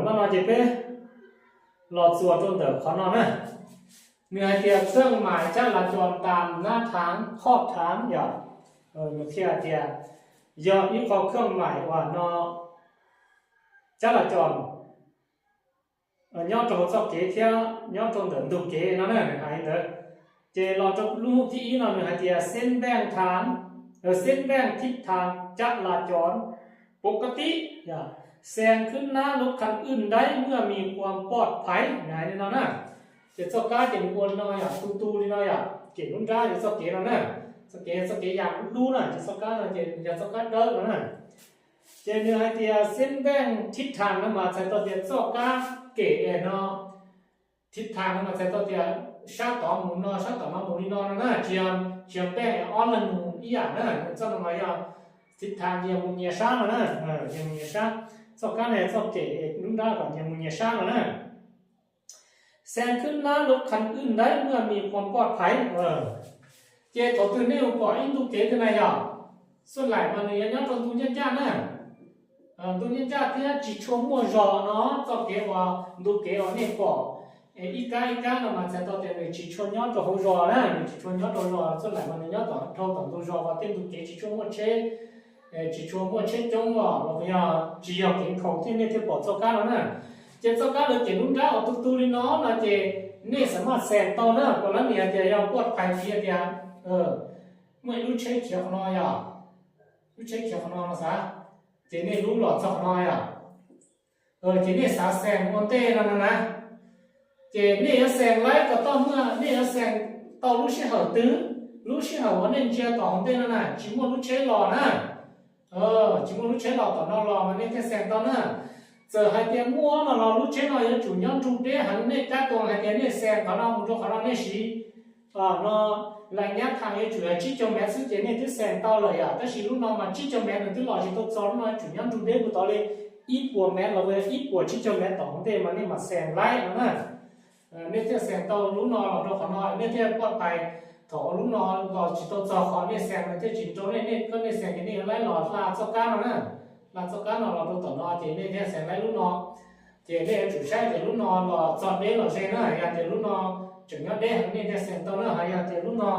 Maj no ces peb los txuas rau ntawm qhov no na. Nws hais tias เครื่องหมายจราจรตามหน้าทางขอบทาง yom. Nws qhia tias yog ib qho เครื่องหมาย uas no จราจร nyob rau hauv txoj kev thiab nyob rau ntawm ntug kev no na, nws hais li ntawd. Ces los rau lub thib ib no nws hais tias เส้นแบ่งทาง เส้นแบ่งทิศทางจราจรปกติ แซงขึ้นหน้ารถคันอื่นได้เมื่อมีความปลอดภัย nws hais li no na. Ces txoj kab ces nws ua li no yom, tu tu li no yom, kem lub nrab yog txoj kev no na. Txoj kev, txoj kev yam dub dub na, ces txoj kab no ces yog txoj kab dawb no na. Ces nws hais tias เส้นแบ่งทิศทาง no mas txhais tau tias txoj kab kem no, ทิศทาง no mas txhais tau tias sab tod mus no, sab tom no mus li no no na, tsis yog, tsis yog แบ่ง ob leeg mus ib yam na, nws txoj no mas yog ทิศทาง yog mus nyias sab no na, yog mus nyias sab. Txoj kab no txoj kem lub nrab kom nyias mus nyias sab no na. แซงขึ้นหน้ารถคันอื่นได้เมื่อมีความปลอดภัย Ces thaum twg nej mus pom ib ntu kev twg na yom, xuj laim mas nws yuav nyob rau ntu ncaj ncaj na, ntu ncaj ncaj thiab tsis tshua muaj zos no, txoj kev uas ntu kev uas nej pom ib kab ib kab no mas txhais tau tias nws tsis tshua nyob rau hauv zos na, nws tsis tshua nyob rau zos, xuj laim mas nws nyob tom dhau tom ntug zos uas tej ntu kev tsis tshua muaj tsheb, tsis tshua muaj tsheb coob los los yog tsis yog kev nkhaus thiab nej thiaj pom txoj kab no na. Ces txoj kab lawv kem lub nrab uas tu tu li no no ces nej xam maj xees tau na, kom lab nim hais tias yog puaj phais piv tias muaj ib lub tsheb khiav qhov no yom, lub tsheb khiav qhov no no xav, ces nej lub los txog qhov no yom, ces nej xav xees ua ntej no no na. Ces nej yuav xees laib kom tau muaj, nej yuav xees tau lub sij hawm twg, lub sij hawm uas nej ntsia tom hauv ntej no na tsis muaj lub tsheb los na, tsis muaj lub tsheb los tom no los mas nej thiaj xees tau na. Txawm hais tias muaj no los lub tsheb no yuav tsum nyob nrug deb heev, nej cab tuas hais tias nej xees qhov no mus rau qhov no nej siv no, lais nyab tham yuav tsum yog tsib caug mev xwb ces nej twb xees tau lawm yom, tab sis lub no mas tsib caug mev nws twb los tsis tau txog, lub no yuav tsum nyob nrug deb mus tod li ib puas mev los ib puas tsib caug mev tom hauv ntej mas nej mam xees laib no na. Nej thiaj xees tau lub no los rau qhov no, nej thiaj puaj phais. Thaum lub no los tsis tau txog qhov nej xees, nws thiaj tsis nrau nej, nej koj nej xees ces nej yuav laib los hla txoj kab no na, hla txoj kab no los rau tom no ces nej thiaj xees laib lub no. Ces nej yuav tsum saib tias lub no los txog deb los ze na, yog tias lub no tseem nyob deb heev nej thiaj xees tau na, hos yog tias lub no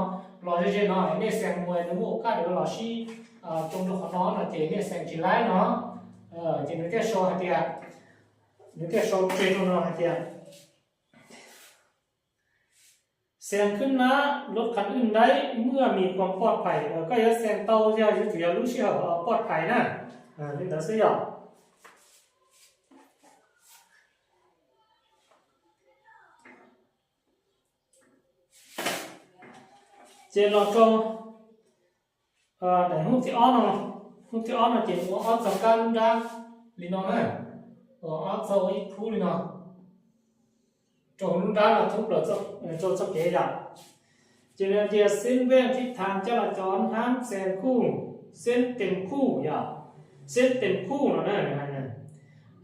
los ze ze no nej xees mus nws muaj kaj dua los sib tsoo rau qhov no no ces nej xees tsis laib no. Ces nws thiaj sau hais tias, nws thiaj sau tseg rau no hais tias แซงขึ้นหน้ารถคันอื่นได้เมื่อมีความปลอดภัย koj yuav xees tau yog yuav tsum yog lub sij hawm puaj phais na, li ntawd xwb yom. Ces los rau daim hnub thib ob no, hnub thib ob no ces ua ob txog kab lub nrab li no na, ua ob txog ua ib khub li no rau lub nrab no thoob plaws rau txoj kev yom. Ces nws tias เส้นแบ่งทิศทางจราจรห้ามแซงคู่ เส้นเต็มคู่ yom, เส้นเต็มคู่ no na,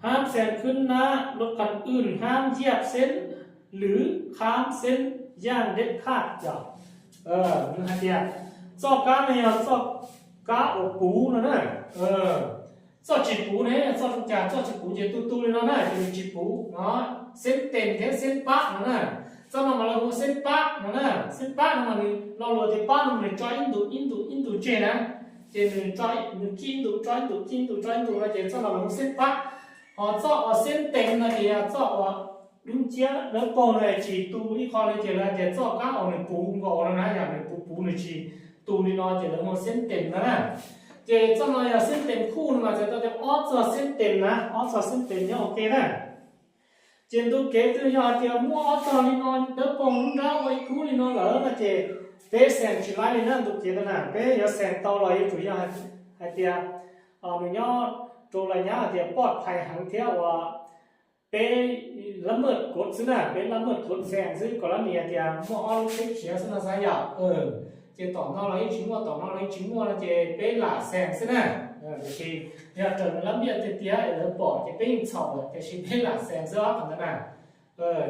ห้ามแซงขึ้นหน้ารถคันอื่น ห้ามเหยียบเส้น หรือข้ามเส้นอย่างเด็ดขาด yom. Nws hais tias txoj kab no yog txoj kab uas puv no na. Txoj tsis puv ne, txoj zoo cas, txoj tsis puv ces tu tu li no na ces nws tsis puv no. เส้นเต็ม thiab เส้นปะ no na. Txoj no mas lawv hu เส้นปะ no na. เส้นปะ no mas nws lo lus tias pab no mas nws tso ib ntus ib ntus ib ntus tseg na. Ces nws, nws kij ib ntus tso ib ntus kij ib ntus tso ib ntus no ces txoj no lawv hu เส้นปะ. Hos txoj uas เส้นเต็ม no ces yog txoj uas dub nciab dawb paug no tsis tu ib qho li ces lawv hais tias txoj kab uas nws puv nkaus no na, yog nws puv puv nws tsis tu li no ces lawv hu เส้นเต็ม no na. Ces txoj no yog เส้นเต็มคู่ no mas txhais tau tias ob txog เส้นเต็ม na, ob txog เส้นเต็ม nyob ua ke na. Ces ntu kev twg yog hais tias muaj ob txog li no dawb paug lub nrab ua ib khub li no lawm no ces peb xees tsis laib li na ntu kev ntawd na. Peb yuav xees tau los yuav tsum yog hais tias nws nyob rau lais nyab hais tias puaj phais heev thiab uas peb lab maj kuv xwb na, peb lab maj kuv xees xwb, kom lab nim hais tias muaj ob lub tsheb khiav xwb no xav yom. Ces tom no los yeej tsis muaj, tom no los yeej tsis muaj no ces peb lam xees xwb na. Tiam sis yog raws nws lab npiaj tiag tiag es lawv pom ces peb yeej txhaum lawm, tiam sis peb lam xees xwb ob qhov ntawd na.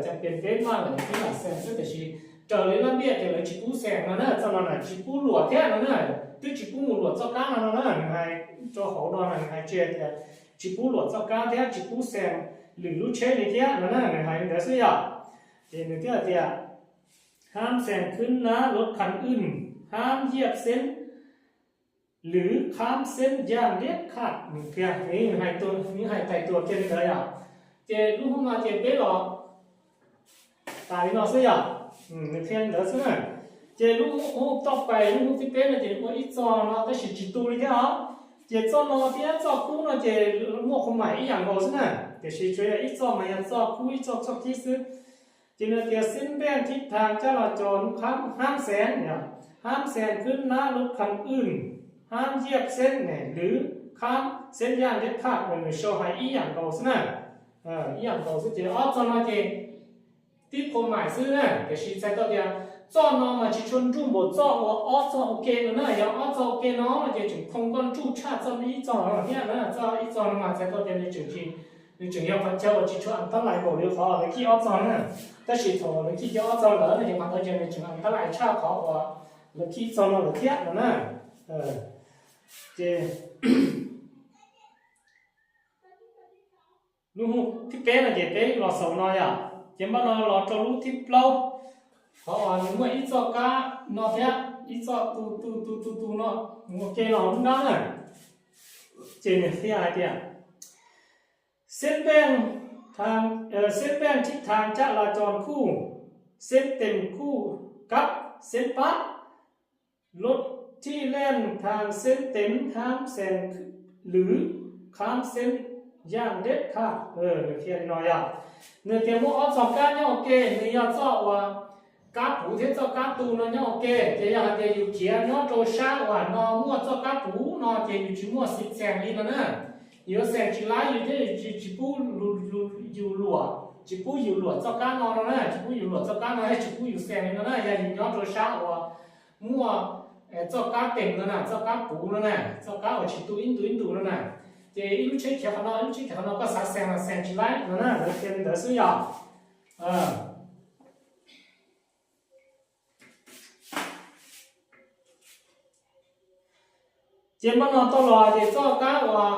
Cas pes peb maj lawm peb lam xees xwb, tiam sis raws li lab npiaj ces lawv tsis pub xees no na, txoj no na tsis pub luam thiab no na, twb tsis pub mus luam txoj kab no no na. Nws hais rau hauv no na, nws hais tseg tias tsis tsis pub luam txoj kab thiab tsis pub xees lwm lub tsheb li thiab no na, nws hais li ntawd xwb yom. Ces nws thiaj tias ห้ามแซงขึ้นหน้ารถคันอื่น ห้ามเหยียบเส้น หรือข้ามเส้นอย่างเด็ดขาด nws qhia, nws hais tais tua kiag li ntawd yom. Ces lub hub no ces peb los tas li no xwb yom, nws qhia li ntawd xwb na. Ces lub hub toj pais lub hub thib peb no ces ua ib txog no tab sis tsis tu li thiab os. Ces txoj no thiab txoj kub no ces muaj khuam maim ib yam nkaus xwb na, tiam sis tsuas yog ib txoj mas yog txoj kub ib txoj txoj kib xwb. Ces nws tias เส้นแบ่งทิศทางจราจร ห้ามแซง ห้ามแซงขึ้นหน้ารถคันอื่น ห้ามเหยียบเส้น หรือข้ามเส้นอย่างเด็ดขาด nws sau hais ib yam nkaus xwb na. Ib yam nkaus xwb ces ob txoj no ces tib khuam maim xwb na, tiam sis txhais tau tias txoj no mas tsis tshua nruj npaum txoj uas ob txoj ua ke no na. Yog ob txoj ua ke no no ces tseem khoo koj nruj tshaj txoj ib txoj no thiab na. Txoj ib txoj no mas txhais tau tias nws tseem, nws tseem yog qhov chaw uas tsis tshua an tab lais npaum li qhov lawv khij ob txoj na. Tab sis thaum lawv khij kiag ob txoj lawm no ces qhov ntawd ces nws tseem an tab lais tshaj qhov uas lawv khij txoj no lawm thiab no na. Ces lub hub thib peb no ces peb los xaus no yom. Ces npaj no los rau lub thib plaub, qhov uas nws muaj ib txoj kab no thiab ib txoj tu tu tu tu tu no, ua ke los lub nrab na. Ces nws qhia hais tias เส้นแบ่งทาง เอ่อ เส้นแบ่งทิศทางจราจรคู่ เส้นเต็มคู่กับเส้นป๊ะ รถที่แล่นทางเส้นเต็มห้ามแซงหรือข้ามเส้นอย่างเด็ดขาด nws qhia li no yom. Nws tias muaj ob txoj kab nyob ua ke, nws yog txoj uas kab puv thiab txoj kab tu no nyob ua ke. Ces yog hais tias yus khiav nyob rau sab uas no muaj txoj kab puv no ces yus tsis muaj xees li no na. Yus xees tsis laib, yus thiaj tsis pub yus luam, tsis pub yus luam txoj kab no no na, tsis pub yus luam txoj kab no thiab tsis pub yus xees li no na. Yog yus nyob rau sab uas muaj txoj kab teem no na, txoj kab puv no na, txoj kab uas tsis tu ib ntu ib ntu no na, ces ib lub tsheb khiav qhov no ib lub tsheb khiav qhov no koj xav xees los xees tsis laib no na, lawv qhia li ntawd xwb yom. Ces npaj no tau los ces txoj kab uas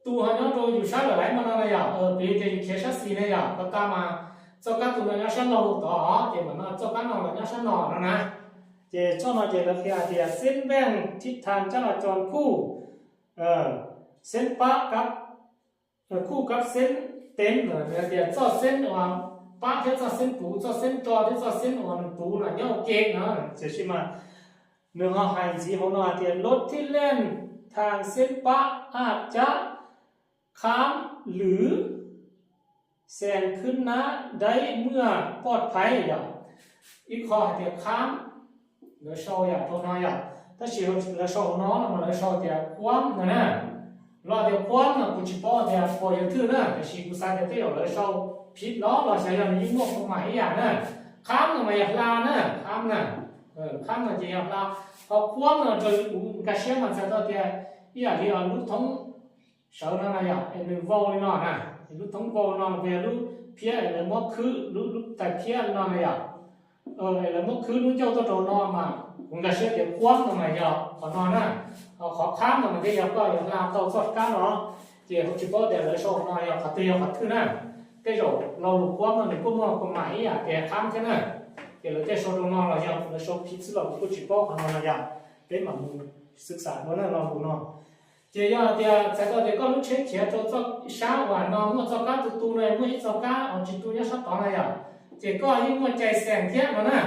tu ho nyob rau yus sab lawm laiv npaj no na yom. Piv tias yus khiav sab xis ne yom, ko tas mas txoj kab tu no nyob sab laug tod, ces npaj no txoj kab no los nyob sab no no na. Ces txoj no ces lawv qhia tias เส้นแบ่งทิศทางจราจรคู่ เส้นป๊ะกับ คู่กับเส้นเต็ม tias txoj xeeb uas pab thiab txoj xeeb puv, txoj xeeb rog thiab txoj xeeb uas nws puv no nyob ua ke no. Tiam sis mas nws ho hais ntxiv hauv no hais tias รถที่แล่นทางเส้นป๊ะอาจจะ ข้าม หรือ แซงขึ้นหน้าได้เมื่อปลอดภัย yom. Ib qho hais tias ข้าม lawv sau yam rau no yom, tab sis lawv sau hauv no no mas lawv sau tias คว่ำ no na. Los tias คว่ำ no kuv tsis paub tias puas yuav thwj na, tiam sis kuv xav tias tej zaum lawv sau phiv los los xyov yog nws yeej muaj khuam maim ib yam na. ข้าม no mas yog hla na, ข้าม na. ข้าม no ces yog hla, ho คว่ำ no raws li kuv nkag siab mas txhais tau tias ib yam li lub thoob sawv no na yom, es nws vau li no na, es lub thoob vau no nws yog lub phiab es lawv muab khwb, lub, lub tais phiab li no na yom. Es lawv muab khwb lub ncauj tuaj rau no mas kuv nkag siab tias คว่ำ no mas yog qhov no na. Ho qhov ค้ำ no mas thiaj yog koj yuav hla tau txoj kab no. Ces kuv tsis paub tias lawv sau no yog qhov twg yog qhov thwj na. Tej zaum lo lus คว่ำ no nws kuj muaj khuam maim ib yam tias ค้ำ thiab na. Ces lawv thiaj sau rau no los yog lawv sau phiv xwb los kuv kuj tsis paub qhov no no yom. Peb mam mus xwb xam dua na lo lus no. Ces yog tias txhais tau tias koj lub tsheb khiav rau txoj sab uas no muaj txoj kab tu tu no, muaj ib txoj kab uas tsis tu nyob sab tod na yom, ces koj yeej muaj cai xees thiab no na.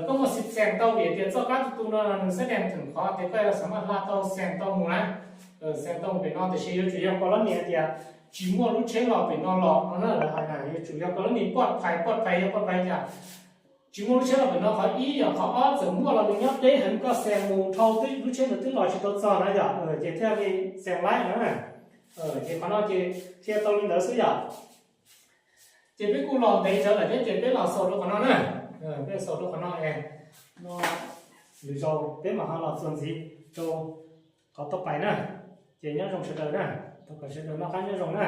Koj muaj xees tau vim tias txoj kab tu tu no nws xab dees theem qhov tias koj yuav xam maj hla tau xees tau mus na. Xees tau mus pem no tiam sis yuav tsum yog koj lab nis hais tias tsis muaj lub tsheb los pem no los no na, lawv hais na yuav tsum yog koj lab nis ปลอดภัย, ปลอดภัย yog ปลอดภัย cas tsis muaj lub tsheb los pem no qhov ib, yog qhov ob txawm muaj los nws nyob deb heev koj xees mus dhau twb lub tsheb ntawd twb los tsis tau txog na yom, ces thiaj li xees laib no na. Ces qhov no ces qhia tau li ntawd xwb yom. Ces peb kuj los ntev tsawv lawm thiab ces peb los xaus rau qhov no na. Peb xaus rau qhov no es no lwm zaus peb mam ho los txuas ntxiv rau qhov toj pais na. Ces nyob zoo sawv daws na, thov kom sawv daws noj qab nyob zoo na.